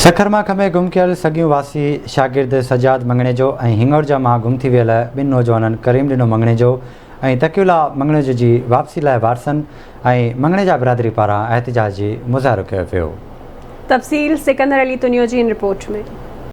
سکر مان کنڀي گم ڪيل سڳيون واسي شاگرد سجاد مڱڻيجو ۽ هڱورجا مان گم ٿي ويل ٻن نوجوانن ڪريم ڏنو مڱڻيجو ۽ تقي الله مڱڻيجو جي واپسي لاء وارثن ۽ مڱڻيجا برادري پاران احتجاجي مظاهرو ڪيو ويو. تفصيل سڪندر علي تنيو جي هن رپورٽ ۾.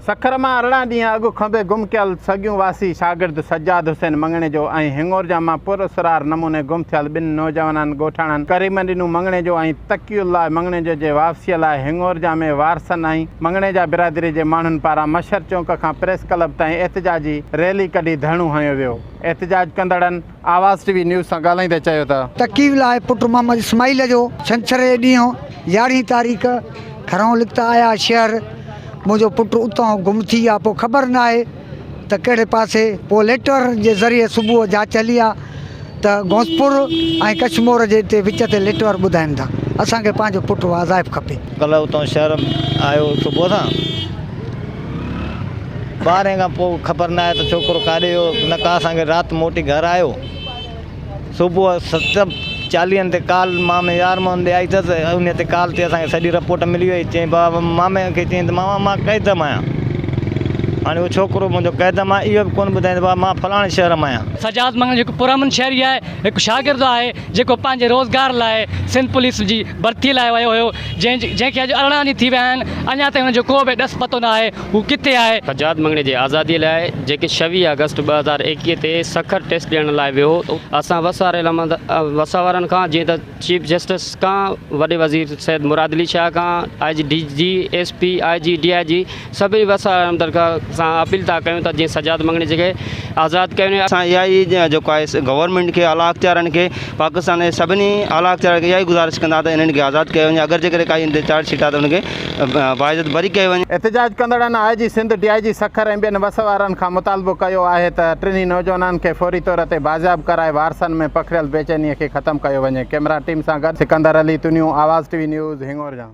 سکر مان 18 ڏينهن اڳ کنڀي گم ڪيل سڳيون واسي شاگرد سجاد حسين مڱڻيجو ۽ هڱورجا مان پراسرار نموني گم ٿيل ٻن نوجوانن ڳوٺاڻن ڪريم ڏنو مڱڻيجو ۽ تقي الله مڱڻيجو جي واپسيء لاء هڱورجا ۾ وارثن ۽ مڱڻيجا برادري جي ماڻهن پاران مشهر چونڪ کان پريس ڪلب تائين احتجاجي ريلي ڪڍي ڌرڻو هنيو ويو. احتجاج ڪندڙن آواز ٽي وي نيوز سان ڳالهائيندي چيو ته. تقي الله پٽ محمد اسماعيل جو ڇنڇر جي ڏينهن يارهين تاريخ گهرئون لکتا آيا شهر منهنجو پٽ اتان گم ٿي ويا پوء خبر ناهي ته ڪهڙي پاسي پوء ليٽر جي ذريعي صبح جاچ هلي آ ته غوثپور ۽ ڪشمور جي اتي وچ تي ليٽر ٻڌائين ٿا اسان کي پنهنجو پٽ وظائف کپي. ڪلهه اتان شهر آيو صبح سان ٻارهين کان پوء خبر ناهي ته ڇوڪرو ڪاڏي ويو نه ڪا اسان کي رات موٽي گهر آيو. صبح ست چاليهن تي ڪال مامي يار محمد ڏي آئي اٿس انهي تي ڪال تي اسان کي سڄي رپورٽ ملي وئي چيائين بابا مامي کي چيائين ته ماما مان قيد ۾ آهيان هاڻي اهو ڇوڪرو منهنجو قيد ۾ آهي اهو به ڪونه ٻڌائين ته بابا مان فلاڻي شهر مان آهيان. سجاد مڱڻيجو هڪ پرامن شهري آهي هڪ شاگرد آهي جيڪو پنهنجي روزگار لاء سنڌ پوليس جي ڀرتي لاء ويو هيو جنهن جنهن کي اڄ 18 ڏينهن ٿي ويا آهن اڃا تائين هن جو ڪو به ڏس پتو نه آهي هو ڪٿي آهي. سجاد مڱڻي جي آزادي لاء جيڪي 26 آگسٽ 2021 تي سکر ٽيسٽ ڏيڻ لاء ويو هو اسان وس واري وس وارن کان جيئن ته چيف جسٽس کان وڏي وزير سيد مراد علي شاهه کان I G D G S P I G D I G سڀني وس وارن سان اپيل ٿا ڪيون ته جيئن سجاد مڱڻي جي کي آزاد ڪيو وڃي. اسان اها ئي جيڪو آهي گورنمينٽ کي اعليٰ اختيارن کي پاڪستان جي سڀني اعليٰ اختيارن کي اها ئي گذارش ڪندا ته انهن کي آزاد ڪيو وڃي اگر جيڪڏهن ڪائي ان تي چارج شيٽ آهي ته ان کي باعزت بري ڪيو وڃي. احتجاج ڪندڙن I G Sindh, D I G Sukkur ۽ ٻين وس وارن کان مطالبو ڪيو آهي ته ٽنهي نوجوانن کي فوري طور تي بازياب ڪرائي وارثن ۾ پکڙيل بيچيني کي ختم ڪيو وڃي. ڪئميرا ٽيم سان گڏ Sikandar Ali Tunio, Awaz T V news, Hingorja.